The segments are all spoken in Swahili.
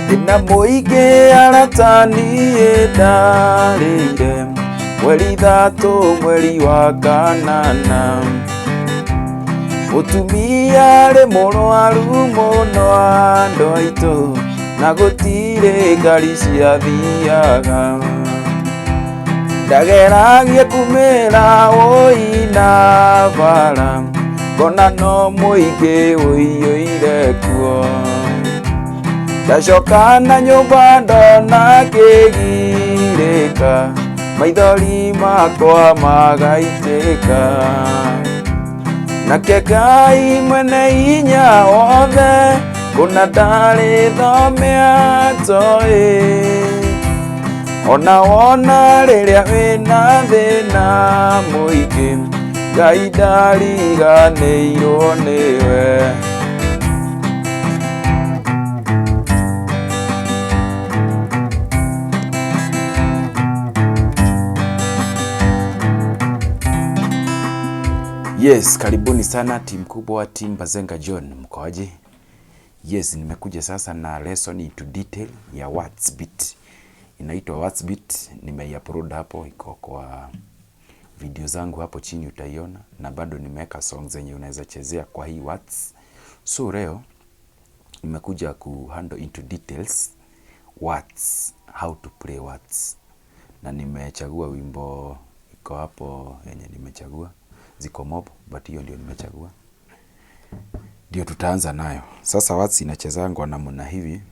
Thĩna mũingĩ arata niĩ ndarĩire mweri 3 mweri wa kanana. Mũtumia arĩ mũrwaru mũno andũ aitũ na gũtirĩ ngari ciathiaga. Ndageragia kumĩra wũi na bara ngona no mũingĩ ũiyũire kuo. Ndacoka na nyũmba ndona kĩgirĩka maithori makwa magaitĩka. Nake Ngai mwene hinya wothe kũna ndarĩ thome atoĩ. Ona wona rĩrĩa wĩna thĩna mũingĩ Ngai ndariganĩirwo nĩwe. Yes, karibuni sana timu kubwa, timu Bazenga John, mkoaje? Yes, nimekuja sasa na lesson into detail ya Waltz beat. Inaitwa Waltz beat, nimeiupload hapo, iko kwa video zangu hapo chini utaiona, na bado nimeweka songs zenye unaweza chezea kwa hii Waltz. So leo nimekuja ku handle into details Waltz, how to play Waltz. Na nimechagua wimbo iko hapo yenye nimechagua, ziko mob but hiyo ndio nimechagua, ndio tutaanza nayo. Sasa Waltz inachezangwa namna hivi.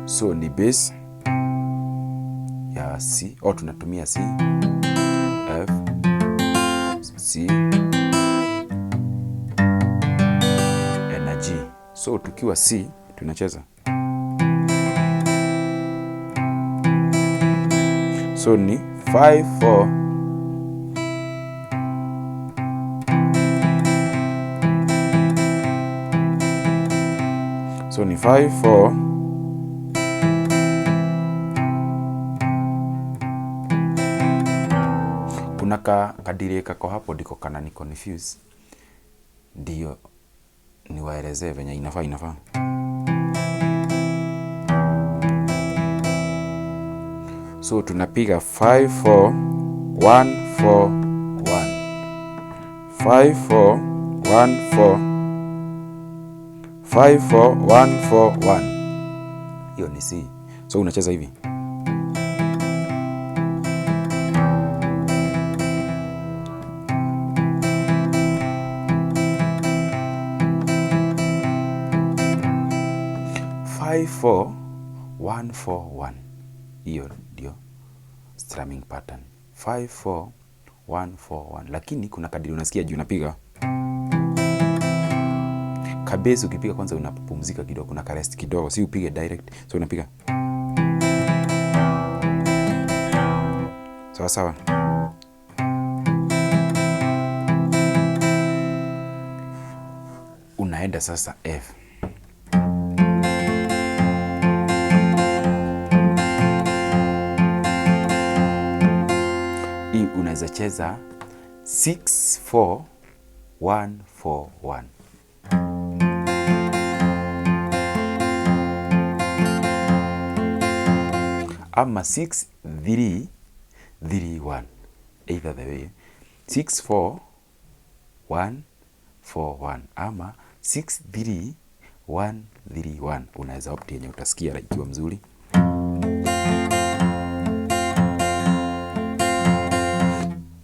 So ni bass ya C, au tunatumia C, F, C na G. So tukiwa C tunacheza. So ni 5 4 So ni 5 4 Kuna kadire kako hapo ndiko kana ni confuse, ndio niwaelezee venye inafaa inafaa. So tunapiga 5 4 1 4 1 5 4 1 4 5 4 1 4 1. Hiyo ni C. So unacheza hivi. 5 4 1 4 1. Hiyo ndio strumming pattern. 5 4 1 4 1. Lakini kuna kadiri unasikia juu unapiga kabesi, ukipiga kwanza unapumzika kidogo, kuna rest kidogo, si upige direct. So unapiga sawa sawa. Unaenda sasa F. Hii unaweza cheza 6 4 1 4 1. Ama 6 3 3 1. Either the way. 6 4 1 4 1 ama 6 3 1 3 1. Unaweza opt yenye utasikia ikiwa mzuri.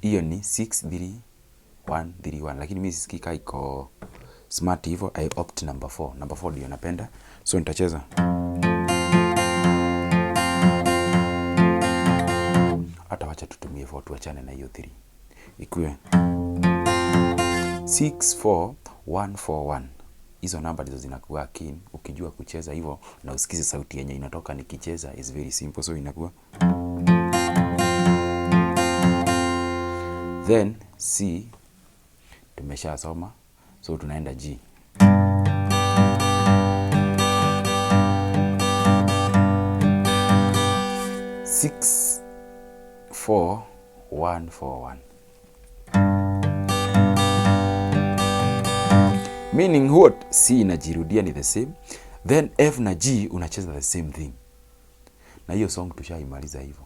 Hiyo ni 6 3 1 3 1, lakini mimi sisikii kama iko smart hivyo. I opt number 4. Number 4 ndio napenda, so nitacheza. Hata wacha tutumie 4, tuachane na hiyo 3. Ikuwe 6 4 1 4 1. Hizo namba ndizo zinakuwa keen. Ukijua kucheza hivyo na usikize sauti yenye inatoka nikicheza, is very simple. So inakuwa then C tumeshasoma, so tunaenda G. 6 4 1 4 1. Meaning what? C inajirudia ni the same. Then F na G unacheza the same thing. Na hiyo song tushaimaliza hivyo.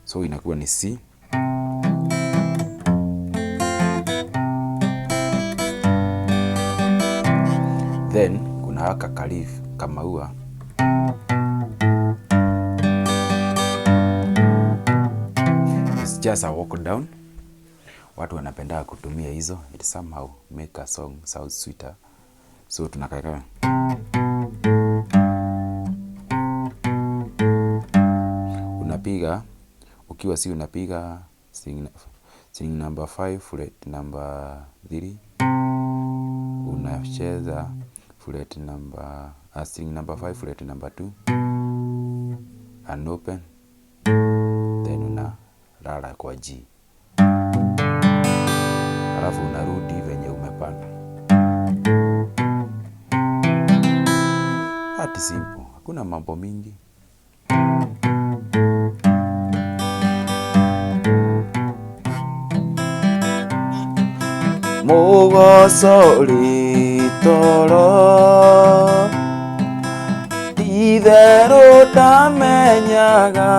So inakuwa ni C. Then kuna haka kalif kamaua. It's just a walk down. Watu wanapenda kutumia hizo. It somehow make a song sound sweeter. So tunakaeka unapiga ukiwa si unapiga string number 5 fret number 3, unacheza fret number string number 5 fret number 2 and open, then unalala kwa G, alafu unarudi venye umepanda. That is simple, hakuna mambo mingi. Mugoco ritoro titherũ ndamenyaga,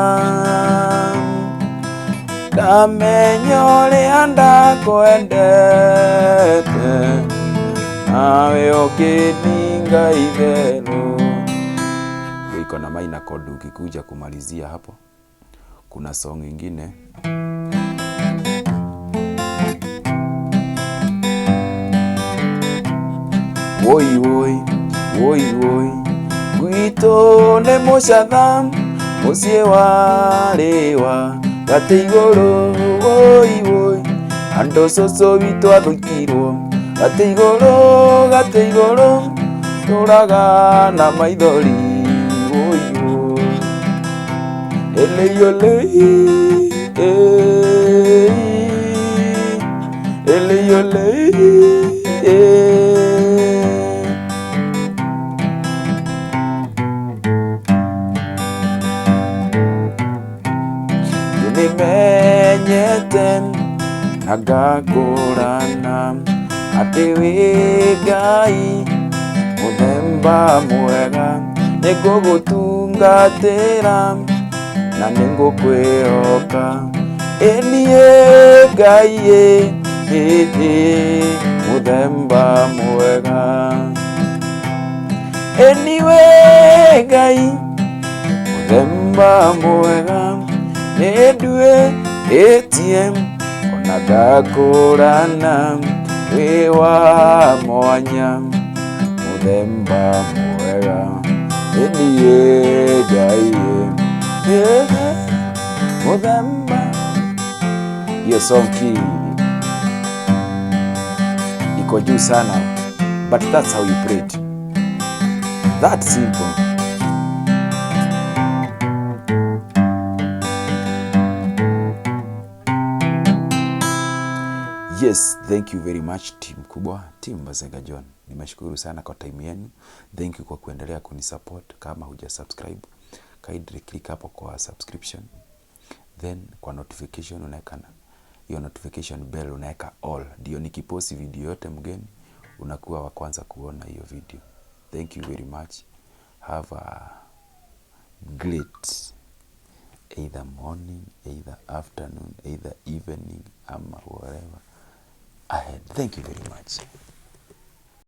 ndamenya ũrĩa ndakwendete, nawe ũkĩninga itherũ. Iko na minor chord ukikuja kumalizia hapo. Kuna song ingine woi woi woi woi gwitũ nĩ mũcatha mũciĩ warĩwa gatĩ igũrũ woi woi andũ cũcũ witũ athukirwo gatĩ igũrũ tũraga na maithori woi woi elei olei elei olei. Nĩmenyete na ngakũrana atĩ wĩ Ngai mũthemba mwega, nĩngũgũtungatĩra na nĩngũkwĩhoka. Ĩ niĩ Ngai ĩ mũthemba mwega, ĩ niĩ Ngai mũthemba mwega, nĩnduĩtie ona ngakũrana wĩ wa mwanya mũthemba mwega, ĩ niĩ Ngai mũthemba. Hiyo song ki iko juu sana, but that's how you play it. That simple. Yes, thank you very much team kubwa, team Bazenga John. Nimeshukuru sana kwa time yenu. Thank you kwa kuendelea kunisupport. Kama huja subscribe, kindly click hapo kwa subscription. Then kwa notification unaweka hiyo notification bell, unaweka all. Ndio nikipost video yote mgeni unakuwa wa kwanza kuona hiyo video. Thank you very much. Have a great either morning, either afternoon, either evening, ama whatever ahead. Thank you very much.